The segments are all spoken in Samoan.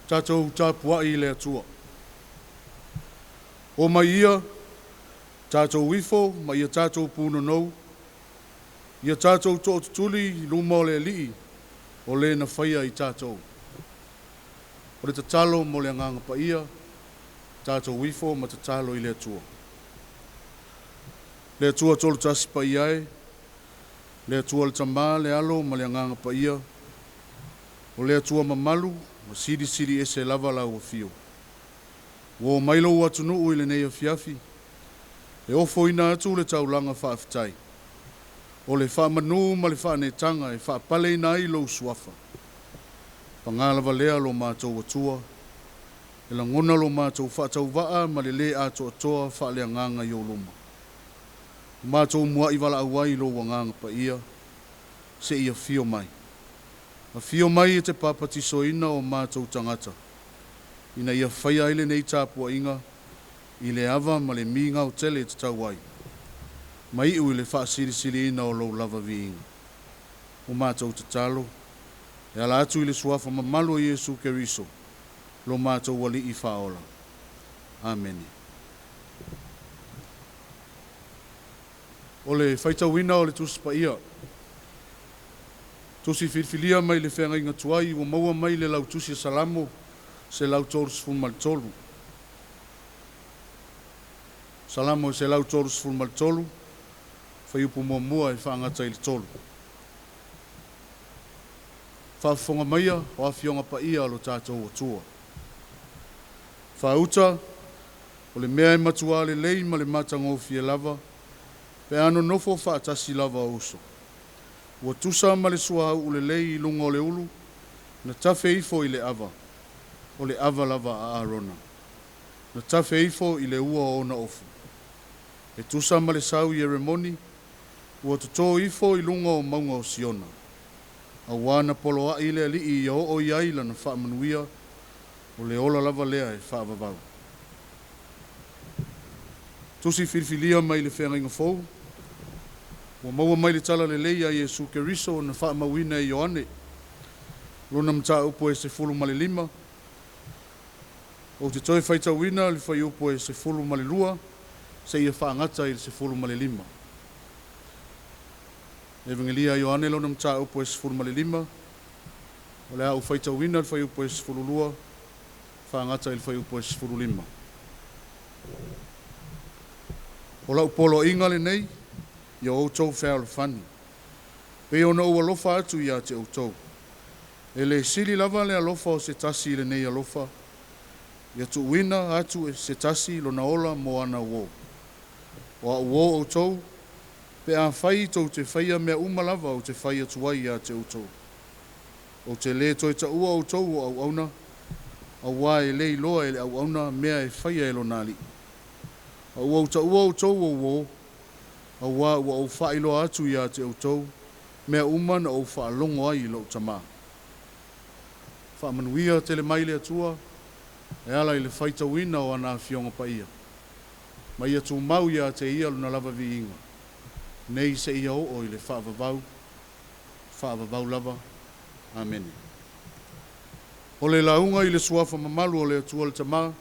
Tatou tapuai i le Atua. O mai ia, tatou ifo ma ia tatou punonou, ia tatou tootutuli i luma o le Alii o le na faia i tatou. O le tatalo mo le agaga paia, tatou ifo ma tatalo i le Atua. Le Atua tolu tasi paia e, le Atua le Tama, le Alo ma le Agaga Paia, o le Atua mamalu ma silisili ese lava lau afio. Ua o mai lou atunuu i lenei afiafi, e ofoina atu le taulaga faafetai. O le faamanu ma le faaneetaga e faapaleina ai lou suafa. Paga lava lea lo matou Atua, e lagona lo matou faatauvaa ma le lē atoatoa faaleagaga i ou luma. Ua matou muai valaau ai i lou Agaga Paia, se i afio mai. Afio mai e te papatisoina o matou tagata, ina ia faia ai lenei tapuaiga i le ava ma le migao tele e tatau ai, ma iu i le faasilisiliina o lou lava viiga. Ua matou tatalo, e ala atu i le suafa mamalu o Iesu Keriso, lo matou Alii Faaola. Amene. O le faitauina o le Tusi Paia, tusi filifilia mai le feagaiga tuai ua maua mai le lautusi a Salamo 133. Salamo 133, fuaiupu 1 e faagata i le 3. Faafofoga maia o afioga paia o lo tatou Atua. Faauta, o le mea e matuā lelei ma le matagofie lava, pe a nonofo faatasi lava o uso. Ua tusa ma le suauu lelei i luga o le ulu, na tafe ifo i le ava, o le ava lava a Arona. Na tafe ifo i le ua o ona ofu. E tusa ma le sau i Eremoni, ua toto ifo i luga o mauga o Siona. Auā na poloai le Alii ia oo i ai lana faamanuia, o le ola lava lea e faavavau. Tusi filifilia mai le Feagaiga Fou, ua maua mai le Tala Lelei a Iesu Keriso na faamauina e Ioane, lona mataupu e 15. Ou te toe faitauina le fuaiupu e 12 seia faagata i le 15. Evagelia a Ioane lona mataupu e 15, o le a ou faitauina le fuaiupu e 12 faagata i le fuaiupu e 15. O lau poloaiga lenei, ia outou fealofani, pei ona ou alofa atu ia te outou. E le sili lava le alofa o se tasi i lenei alofa, ia tuuina atu e se tasi lona ola mo ana uō. O au uō outou, pe afai tou te faia mea uma lava ou te fai atu ai ia te outou. Ou te lē toe taua outou o auauna, auā e le iloa e le auauna mea e faia e lona alii. A ua ou taua outou o uō, auā ua ou faailoa atu ia te outou mea uma na ou faalogo ai i lou Tamā. Faamanuia tele mai le Atua e ala i le faitauina o ana afioga paia. Ma ia tumau ia te ia lona lava viiga, nei seia oo i le faavavau, faavavau lava. Amene. O le lauga i le suafa mamalu o le Atua le Tamā,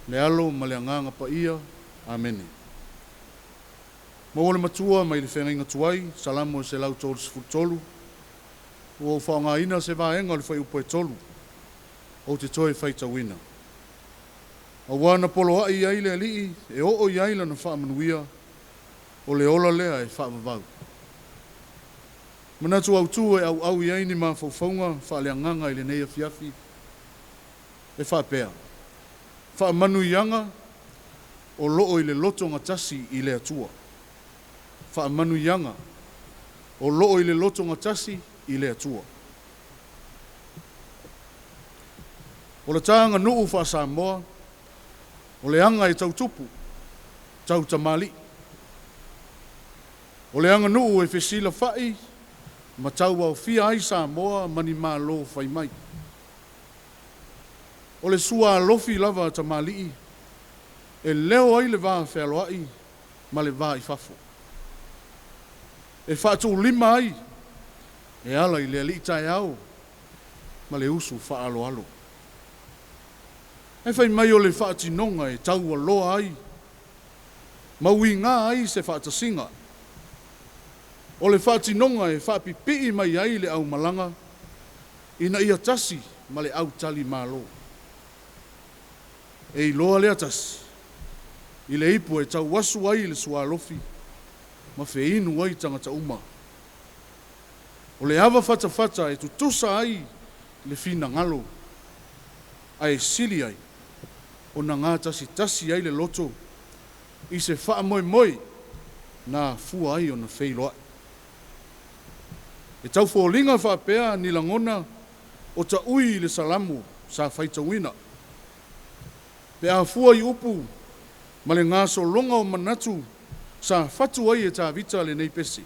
le Alo ma le Agaga Paia. Amene. Maua le matua mai le feagaiga tuai, Salamo e 133, ua ou faaaogaina se vaega o le fuaiupu e 3, ou te toe faitauina. Auā na poloai ai le Alii e oo i ai lana faamanuia, o le ola lea e faavavau. Manatu autu e auau i ai ni mafaufauga faaleagaga i lenei afiafi, e faapea, faamanuiaga o loo i le lotogatasi i le Atua. Faamanuiaga o loo i le lotogatasi i le Atua. O le ta aganuu faa-Samoa, o le aga e tau tupu, tau tamalii. O le aganuu e fesilafai ma tauaofia ai Samoa ma ni Malo fai mai. O le sua alofi lava a tamalii, e leo ai le va fealoai ma le va i fafo. E faatuulima ai e ala i le alii taeao ma le usu faaaloalo. Ae fai mai o le faatinoga e taualoa ai ma uigā ai se faatasiga. O le faatinoga e faapipii mai ai le aumalaga ina ia tasi ma le autalimalo. E iloa lea tasi i le ipu e tauasu ai le sualofi ma feinu ai tagata uma. O le ava fatafata e tutusa ai le finagalo ae sili ai ona gatasitasi ai le loto i se faamoemoe na afua ai ona feiloai. E tau foliga faapea ni lagona o taui i le Salamo sa faitauina. Pe a fua i upu ma le gasologa o manatu sa fatu ai e Tavita lenei pese.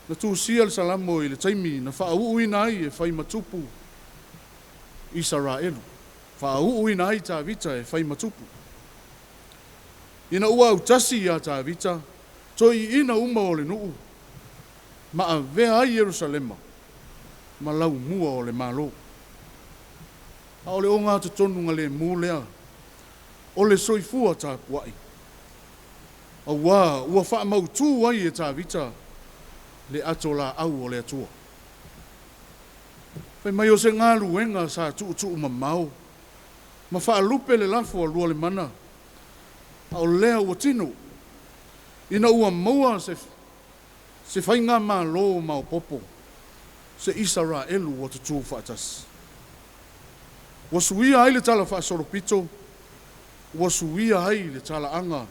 Na tusia le Salamo i le taimi na faauuina ai e fai ma tupu Isaraelu. Faauuina ai Tavita e fai ma tupu. Ina ua autasi iā Tavita toeaiina uma o le nuu ma avea ai Ierusalema ma laumua o le Malo. A o le ogatotonugalemu lea o le soifua tapuai, auā ua faamautū ai e Tavita le ato laau o le Atua. Fai mai o se galuega sa tuutuumamao ma faalupe le lafo a Lualemana, a o lea ua tino ina ua maua se faigamalo maopoopo, se Isaraelu ua tutū faatasi. Ua suia ai le talafaasolopito, ua suia ai le talaaga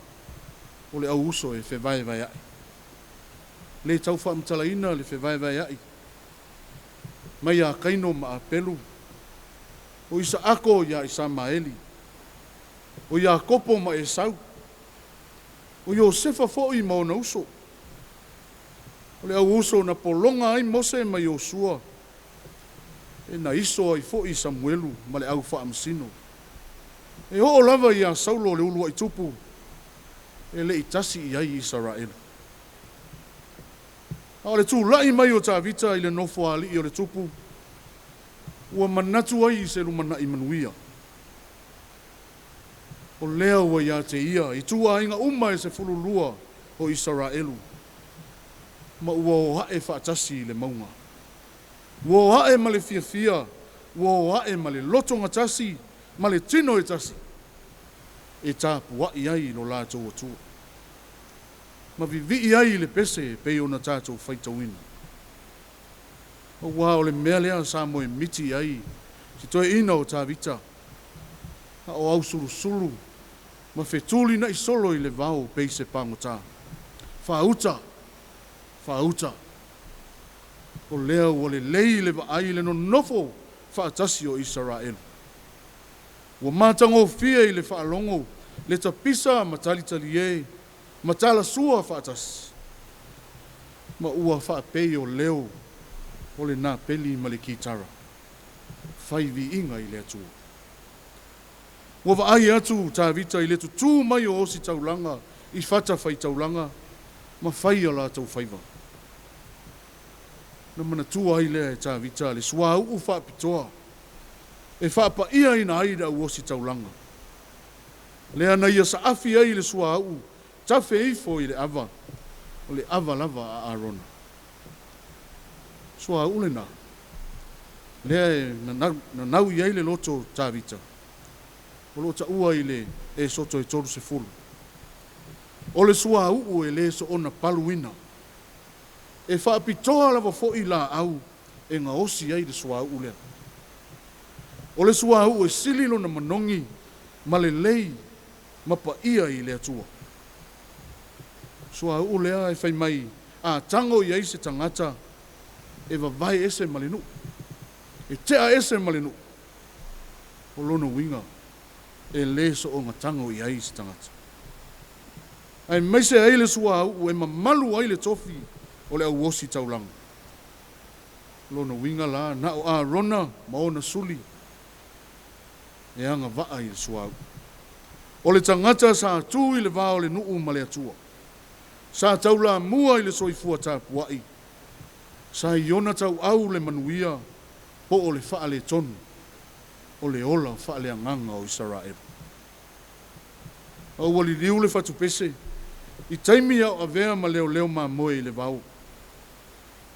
o le au uso e fevaevaea'i. Le tau faamatalaina le fevaevaea'i mai ia Kaino ma Apelu, o Isaako ia Isamaeli, o Iakopo ma Esau, o Iosefa foi ma ona uso. O le au uso na pologa ai Mose ma Iosua, e na iso ai foi Samuelu ma le au faamasino. E oo lava iā Saulo le uluai tupu e le i tasi i ai Isaraelu. A o le tulai mai o Tavita i le nofoalii o le tupu, ua manatu ai i se lumanai manuia. O lea ua ia te ia ituaiga uma e 12 o Isaraelu, ma ua o ae faatasi i le mauga. Ua o ae ma le fiafia, ua o ae ma le lotogatasi ma le tino e tasi, e tapuai ai i lo latou Atua, ma vivii ai i le pese e pei ona tatou faitauina. Auā o le mea lea sa moemiti i ai si toeaina o Tavita, a o ausulusulu ma fetulina'i solo i le vao pei se pagota. Faauta, faauta, o lea ua lelei le vaai i le nonofo faatasi o Isaraelu. Ua matagofie i le faalogo le tapisa ma talitalie ma talasua faatasi, ma ua faapei o leo o le napeli ma le kitara, fai viiga i le Atua. Ua vaai atu Tavita i le tutū mai o ositaulaga i fatafaitaulaga ma fai a latou faiva. Na manatua ai lea e Tavita le suauu faapitoa e faapaiaina ai le au ositaulaga. Lea na ia saafi ai le suauu tafe ifo i le ava, o le ava lava a Arona. Suauu lenā, lea e nanau i ai le loto o Tavita, o lo o taua i le Esoto e 30. O le suauu e le soona paluina. E faapitoa lava foi laau e gaosi ai le suauu lea. O le suauu e sili lona manogi ma lelei ma paia i le Atua. Suauu lea e fai mai a tago i ai se tagata e vavae ese ma le nuu, e tea ese ma le nuu. O lona uiga e le soona tago i ai se tagata. Aemaise ai le suauu e mamalu ai le tofi o le au ositaulaga. Lona uiga la na o Arona ma ona suli e agavaa i le suauu. O le tagata sa tu i le va o le nuu ma le Atua. Sa taulamua i le soifua tapuai. Sa i ona tauau le manuia po o le faaletonu. O le ola faaleagaga o Isaraelu. A ua liliu le fatupese i taimi a o avea ma leoleo mamoe i le vao.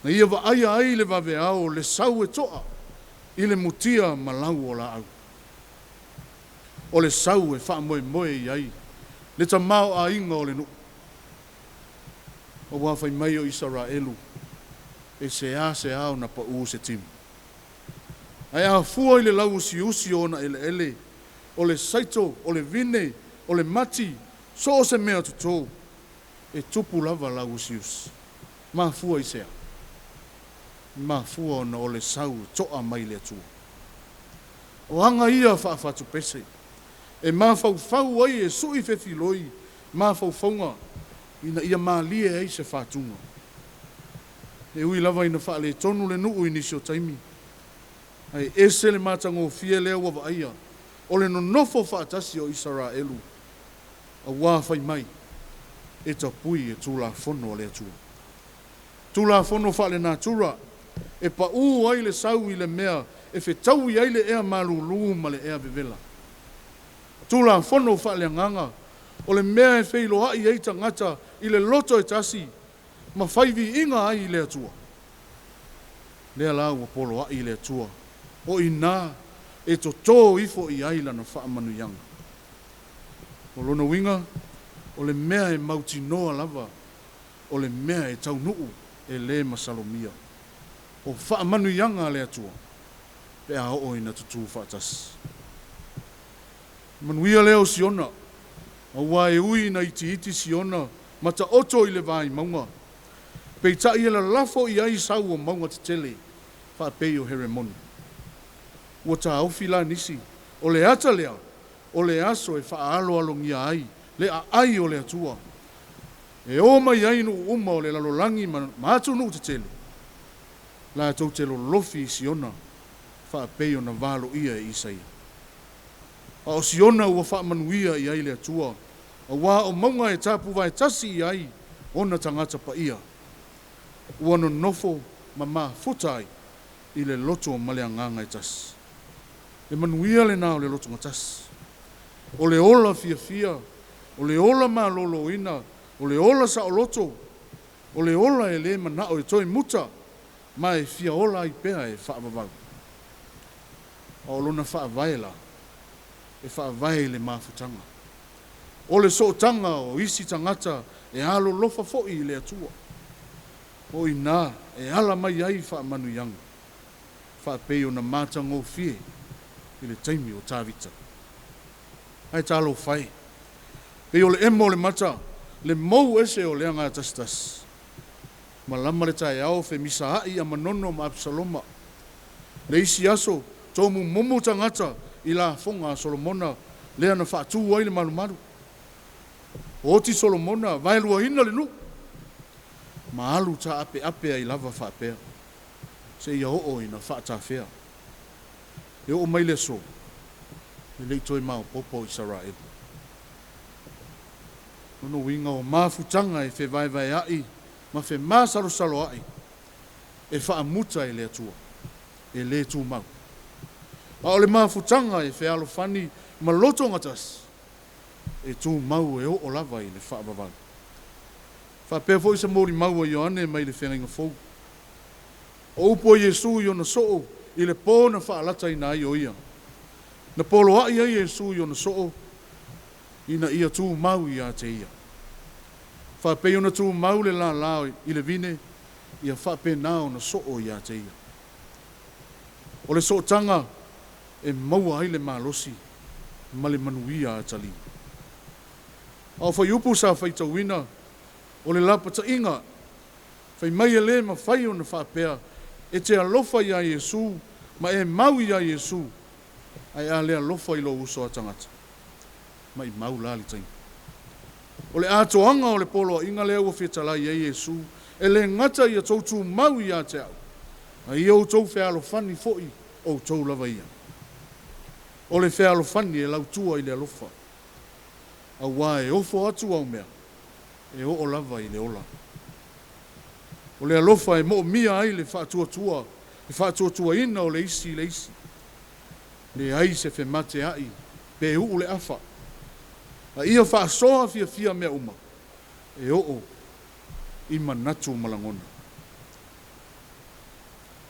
Na ia vaaia ai le vaveao le sau e to'a i le mutia ma lau o laau. O le sau e faamoemoe i ai le tamaoaiga o le nuu. Auā fai mai o Isaraelu, e seāseā ona paʻū se timu. Ae a fua i le lauusiusi o ona eleele, o le saito, o le vine, o le mati, so o se mea totō, e tupu lava lauusiusi. Mafua i se a? Mafua ona o le sau e to'a mai le Atua. O aga ia faafatupese e mafaufau ai e su'i fefiloi mafaufauga ina ia malie ai se fatuga. E ui lava ina faaletonu le nuu i nisi o taimi, ae ese le matagofie lea ua vaaia o le nonofo faatasi o Isaraelu, auā fai mai e tapui e Tulafono a le Atua. Tulafono faalenatura e paʻū ai le sau i le mea e fetaui ai le ea malūlū ma le ea vevela. Tulafono faaleagaga o le mea e feiloai ai tagata i le loto e tasi ma fai viiga ai i le Atua. Lea la ua poloai le Atua, o i ina e totō ifo i ai lana faamanuiaga. O lona uiga, o le mea e mautinoa lava, o le mea e taunuu e lē masalomia, o faamanuiaga a le Atua pe a oo ina tutū faatasi. Manuia lea o Siona, auā e ui ina itiiti Siona ma taoto i le va i mauga, peitai e lalafo i ai sau o mauga tetele faapei o Heremoni. Ua taofi la nisi, o le ata lea o le aso e faaaloalogia ai le aai o le Atua, e o mai ai nuu uma o le lalolagi ma atunuu tetele, latou te lolofi i Siona faapei ona valoia e Isaia. A o Siona ua faamanuia i ai le Atua, auā o mauga e tapuvaetasi i ai ona tagata paia, ua nonofo ma mafuta ai i le loto ma le agaga e tasi. Le manuia lenā o le lotogatasi, o le ola fiafia, o le ola malōlōina, o le ola saoloto, o le ola e lē manao e toe muta ma e fia ola ai pea e faavavau. A o lona faavae la, e faavae i le mafutaga, o le sootaga o isi tagata e alolofa foi i le Atua. O i ina e ala mai ai faamanuiaga faapei ona matagofie i le taimi o Tavita. Ae talofa e, pei o le emo o le mata, le mou ese o le agatasitasi. Malama le taeao femisaai Amanono ma Apisaloma. Le isi aso tomumumu tagata i lafoga a Solomona lea na faatū ai le malumalu. Oti Solomona vaeluaina le nuu ma alu taapeape ai lava faapea seia oo ina faatafea. E oo mai le aso, e le i toe maopoopo o Isaraelu. Lona uiga o mafutaga e fevaevaea'i ma femasalosaloa'i e faamuta e le Atua, e lē tumau. A o le mafutaga e fealofani ma lotogatasi, e tumau e oo lava i le faavavau. Faapea foi se molimau a Ioane mai le Feagaiga Fou. O upu a Iesu i ona soo i le pō na faalataina ai o ia. Na poloai ai Iesu i ona soo ina ia tumau iā te ia. Faapei ona tumau le lālā i le vine, ia faapena ona soo iā te ia. O le sootaga e maua ai le malosi ma le manuia atalii. A o fuaiupu sa faitauina o le lapataiga, fai mai e lē mafai ona faapea e te alofa iā Iesu ma e mau iā Iesu, ae a le alofa i lou uso a tagata, maimau la le taimi. O le atoaga o le poloaiga lea ua fetalai ai Iesu, e lē gata ia tou tumau iā te a'u, a ia outou fealofani fo'i outou lava ia. O le fealofani e lautua i le alofa, auā e ofo atu au mea e oo lava i le ola. O le alofa e moomia ai le faatuatua, le faatuatuaina o le isi i le isi. Leai se femateaʻi pe uʻu le afa, a ia faasoa fiafia mea uma e oo i manatu ma lagona.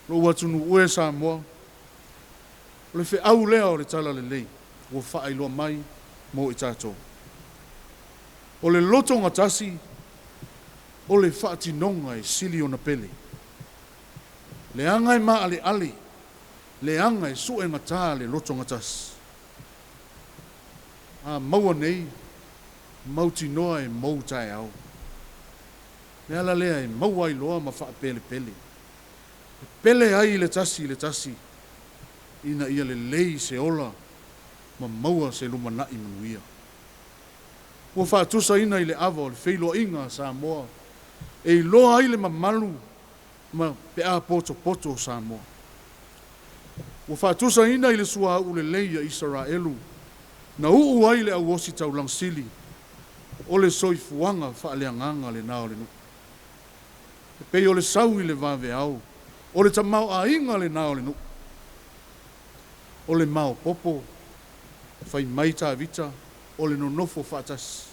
Lou atunuu e Samoa, o le feau lea o le Talalelei ua faailoa mai mo i tatou. O le lotogatasi o le faatinoga e sili ona pele. Leaga e maaleale, leaga e suegatā le lotogatasi. A maua nei, mautinoa e mou taeao. Le ala lea e maua ai loa ma faapelepele. E pele ai le tasi i le tasi, ina ia lelei se ola ma maua se lumanai manuia. Ua faatusaina i le ava o le feiloaiga a Samoa e iloa ai le mamalu ma pe a potopoto o Samoa. Ua faatusaina i le suauu lelei a Isaraelu na uu ai le au ositaulaga sili, o le soifuaga faaleagaga lena o le nuu. E pei o le sau i le vaveao, o le tamaoaiga lena o le nuu. O le maopoopo, fai mai Tavita, o le nonofo faatasi.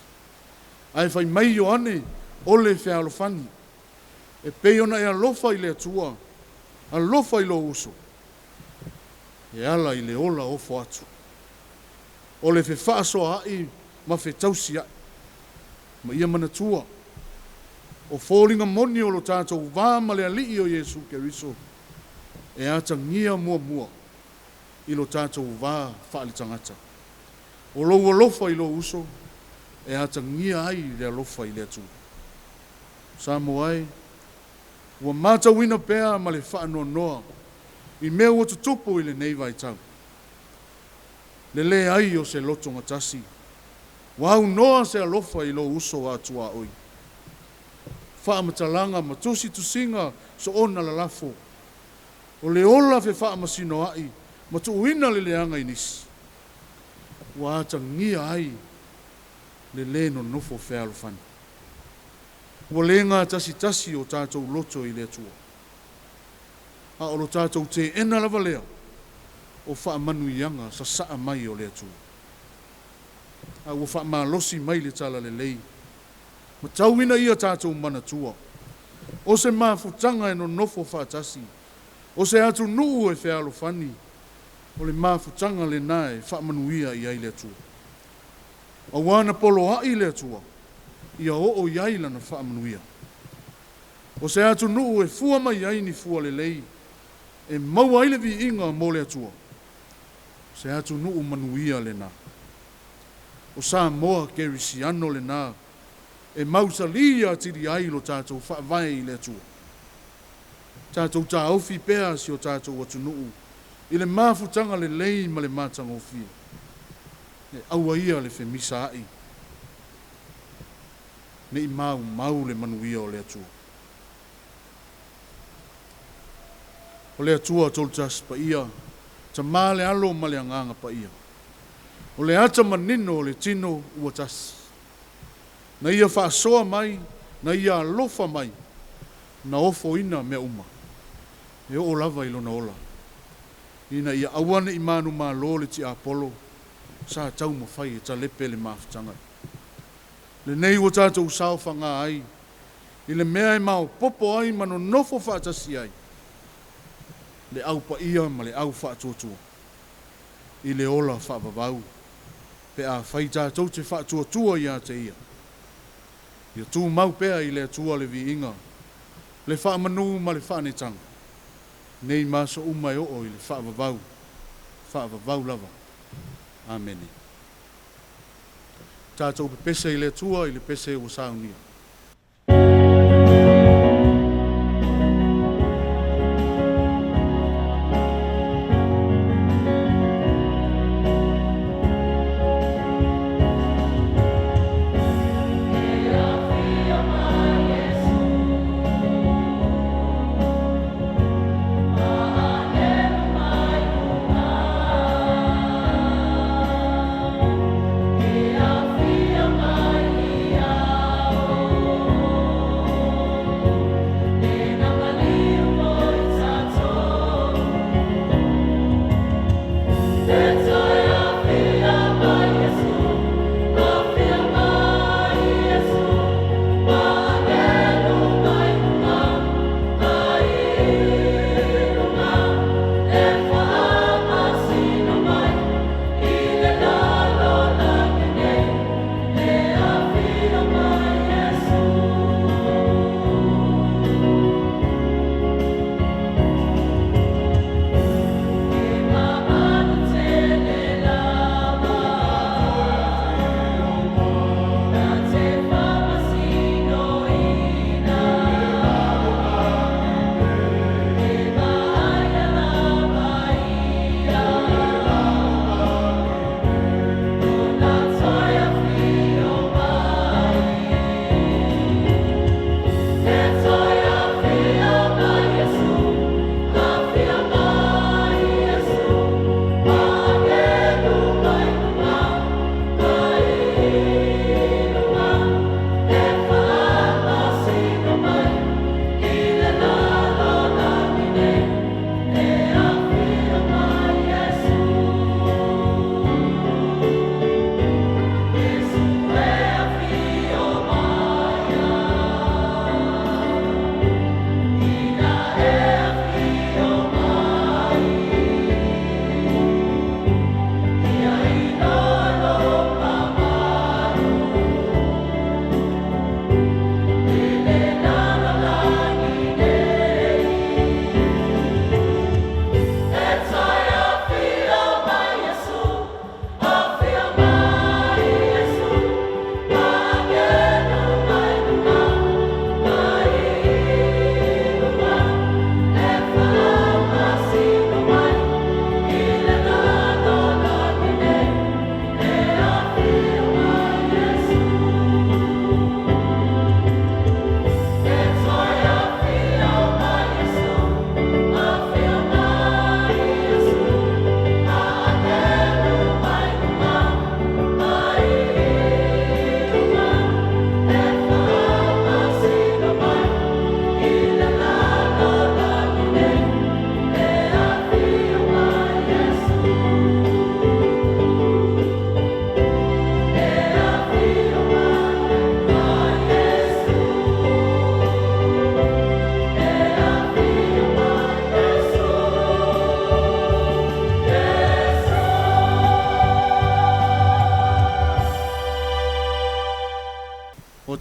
Ae fai mai Ioane, o le fealofani. E pei ona e alofa i le Atua, alofa i lou uso, e ala i le ola ofo atu. O le fefaasoaai ma fetausiai. Ma ia manatua, o foliga moni o lo tatou va ma le Alii o Iesu Keriso, e atagia muamua i lo tatou va faaletagata. O lou alofa i lou uso, e atagia ai le alofa i le Atua. Samoa e, ua matauina pea ma le faanoanoa i mea ua tutupu i lenei vaitau. Le leai o se lotogatasi, ua aunoa se alofa i lou uso a tuaoi. Faamatalaga ma tusitusiga soona lalafo, o le ola fefaamasinoai ma tuuina le leaga i nisi, ua atagia ai le lē nonofo fealofani. Ua le gatasitasi o tatou loto i le Atua, a o lo tatou teena lava lea o faamanuiaga sasaa mai o le Atua. A ua faamalosi mai le Talalelei, ma tauina ia tatou manatua, o se mafutaga e nonofo faatasi, o se atunuu e fealofani, o le mafutaga lena e faamanuia i ai le Atua. Auā na poloai le Atua, ia oo i ai lana faamanuia. O se atunuu e fua mai ai ni fua lelei, e maua ai le viiga mo le Atua, o se atunuu manuia lena. O Samoa Kerisiano lena, e mausali atili ai lo tatou faavae i le Atua. Tatou taofi pea si o tatou atunuu i le mafutaga lelei ma le matagofie. E aua ia le femisaai, ne i maumau le manuia o le Atua. O le Atua Tolutasi Paia, Tama le Alo ma le Agaga Paia. O le ata manino o le tino ua tasi. Na ia faasoa mai, na ia alofa mai, na ofoina mea uma. E oo lava i lona ola. Ina ia aua ne i manumalo le tiapolo, sa taumafai e talepe le mafutaga. Lenei ua tatou saofaga ai, i le mea e maopoopo ai ma nonofo faatasi ai, le au paia ma le au faatuatua, i le ola faavavau, pe afai tatou te faatuatua ia te Ia. Ia tumau pea i le Atua le viiga, le faamanu ma le faaneetaga, nei ma aso uma e oo i le faavavau, faavavau lava. Amene. Tatou pepese i le Atua i le pese ua saunia. E afio mai Iesu, ma agelu mai luga. E afio mai ia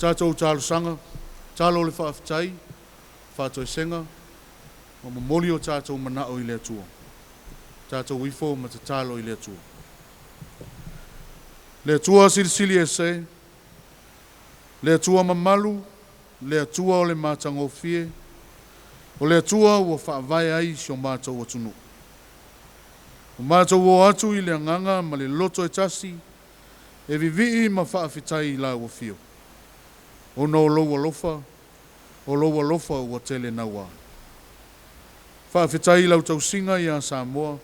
tatou talosaga, tatalo o le faafetai, faatoesega ma momoli o tatou manao i le Atua. Tatou ifo ma tatalo i le Atua. Le Atua silisili ese, le Atua mamalu, le Atua o le matagofie, o le Atua ua faavae ai si o matou atunuu. Ua matou o atu i le agaga ma le loto e tasi, e vivii ma faafetai i lau afio. Ona o lou alofa, o lou alofa ua tele naua. Faafetai i lau tausiga ia Samoa,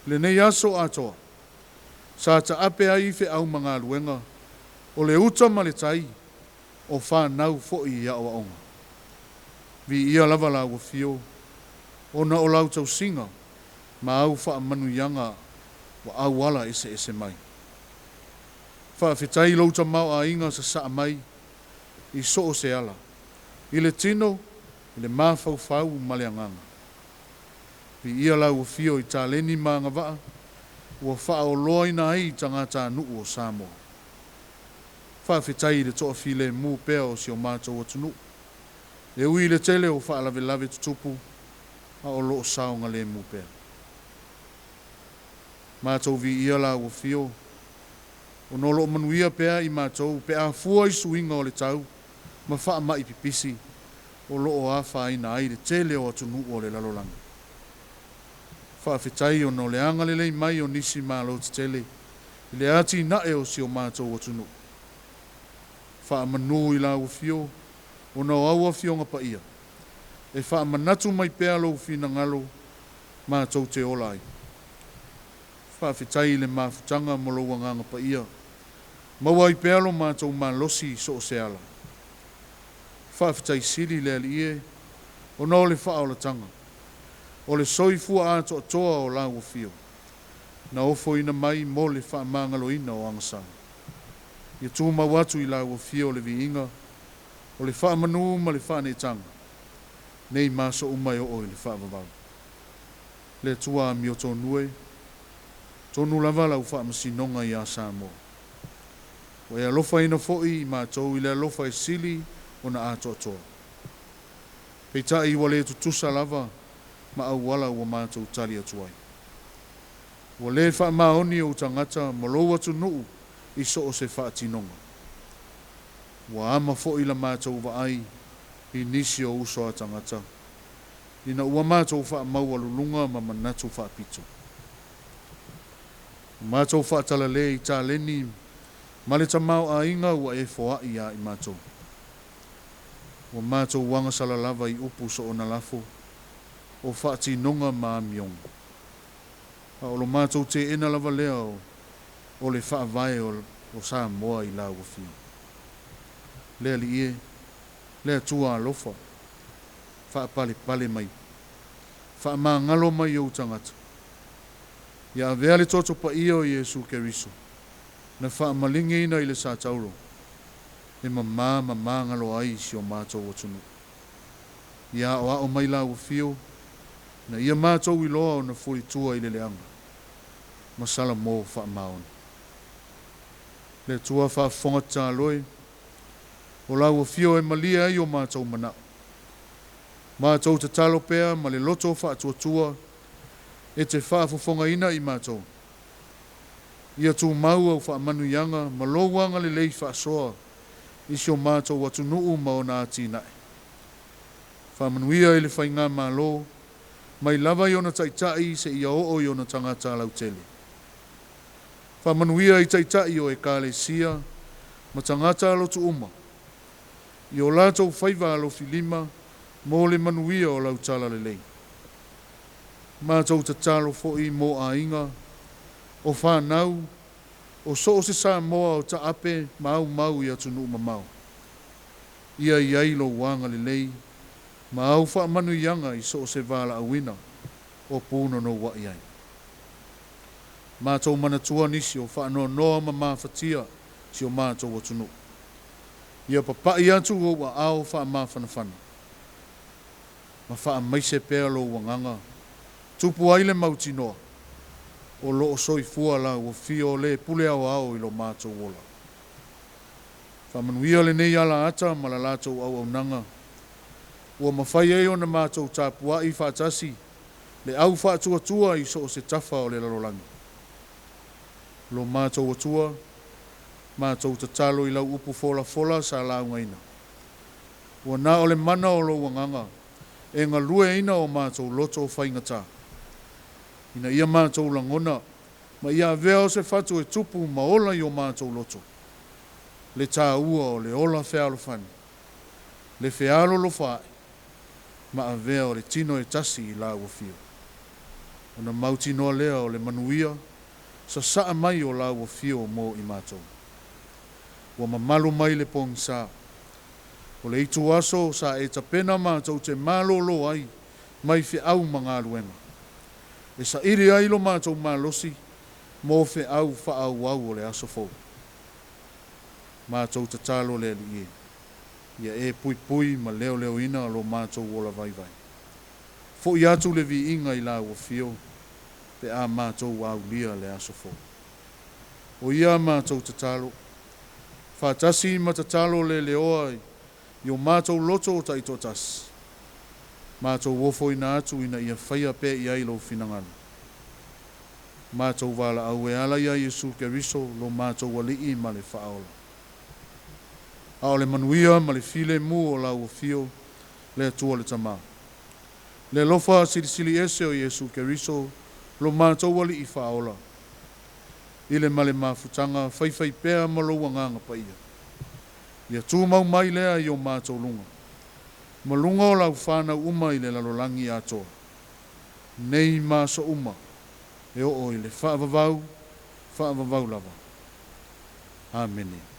lenei aso atoa, sa taape ai feau ma galuega, o le uta ma le tai, o fanau foi i aoaoga. Viia lava lau afio, ona o lau tausiga ma au faamanuiaga ua auala eseese mai. Faafetai i lou tamaoaiga sasaa mai i so o se ala, i le tino, i le mafaufau ma le agaga. Viia lau afio i taleni ma agavaa ua faaoloaina ai tagatanuu o Samoa. Faafetai i le toafilemu pea o si o matou atunuu, e ui i le tele o faalavelave tutupu, a o loo saogalemu pea. Matou viia lau afio, ona o loo manuia pea i matou pe a fua i suiga o le tau ma faamai pipisi o loo afaina ai le tele o atunuu o le lalolagi. Faafetai ona o le agalelei mai o nisi Malo tetele i le atinae o si o matou atunuu. Faamanu i lau afio, ona o au afioga paia, e faamanatu mai pea lou finagalo matou te ola ai. Faafetai i le mafutaga ma lou agaga paia, maua ai pea lo matou malosi i so o se ala. Faafetai sili le Alii e, ona o le faaolataga, o le soifua atoatoa o lau afio, na ofoina mai mo le faamagaloina o agasala. Ia tumau atu i lau afio le viiga, o le faamanu ma le faaneetaga, nei ma aso uma e oo i le faavavau. Le Atua amiotonu e, tonu lava lau faamasinoga ia Samoa. Ua e alofaina foi i matou i le alofa e sili ona atoatoa. Peitai ua le tutusa lava ma auala ua matou tali atu ai. Ua le faamaoni ou tagata ma lou atunuu i so o se faatinoga. Ua ama foi la matou vaai i nisi o uso a tagata, ina ua matou faamaualuluga ma manatu faapito. Ua matou faatalale i taleni ma le tamaoaiga ua e foai ia i matou. Ua matou agasala lava i upu soona lafo, o faatinoga ma amioga. A o lo matou teena lava lea o le faavae o Samoa i lau afio. Le Alii e, le Atua alofa, faapalepale mai, faamagalo mai ou tagata. Ia avea le toto paia o Iesu Keriso, na faamaligiina i le satauro, e mamā ma magalo ai si o matou atunuu. Ia aoao mai lau afio, na ia matou iloa ona fulitua i le leaga, ma salamo faamaoni. Le Atua faafofoga tatalo e, o lau afio e malie ai o matou manao. Matou tatalo pea ma le loto faatuatua, e te faafofogaina i matou. Ia tumau au faamanuiaga ma lou agalelei faasoa i si o matou atunuu ma ona atinae. Faamanuia i le faigamalo, mai lava i ona taitai seia oo i ona tagata lautele. Faamanuia i taitai o ekalesia ma tagata lotu uma, i o latou faiva alofilima mo le manuia o lau talalelei. Matou tatalo foi mo aiga, o fanau, o so o se Samoa o taape ma aumau i atunuu mamao. Ia i ai lou agalelei ma au faamanuiaga i so o se valaauina o punonou ai ai. Matou manatua nisi o faanoanoa ma mafatia si o matou atunuu. Ia papai atu ou aao faamafanafana, ma faamaise pea lou agaga, tupu ai le mautinoa, o loo soifua lau afio o le pule aoao i lo matou ola. Faamanuia lenei alaata ma la latou auaunaga ua mafai ai ona matou tapuai faatasi le au faatuatua i so o se tafa o le lalolagi. Lo matou Atua, matou tatalo i lau upu folafola sa laugaina. Ua na o le mana o lou agaga e galueaiina o matou loto faigata. Ina ia matou lagona ma ia avea o se fatu e tupu ma ola i o matou loto. Le tāua o le ola fealofani, le fealolofa ae, ma avea o le tino e tasi i lau afio. Ona mautinoa lea o le manuia, sasaa mai o lau afio mo i matou. Ua mamalu mai le pogisa. O le itu aso sa e tapena matou te malōlō ai mai feau ma galuega. E saili ai lo matou malosi mo feau faaauau o le aso fou. Matou tatalo le Alii e, ia e puipui ma leoleoina lo matou ola vaivai. Fo'i atu le viiga i lau afio pe a matou aulia le aso fou. O ia matou tatalo, faatasi ma tatalo leleoa i o matou loto taitoatasi. Matou ofoina atu ina ia faia pea i ai lou finagalo. Matou valaau e ala ia Iesu Keriso lo matou Alii ma le Faaola. A o le manuia ma le filemu o lau afio le Atua le Tama. Le alofa silisili ese o Iesu Keriso lo matou Alii Faaola. I le ma le mafutaga faifaipea ma lou agaga paia. Ia tumau mai lea i o matou luga. Ma luga o lau fanau uma i le lalolagi atoa. Nei ma aso uma e oo i le faavavau, faavavau lava. Amene.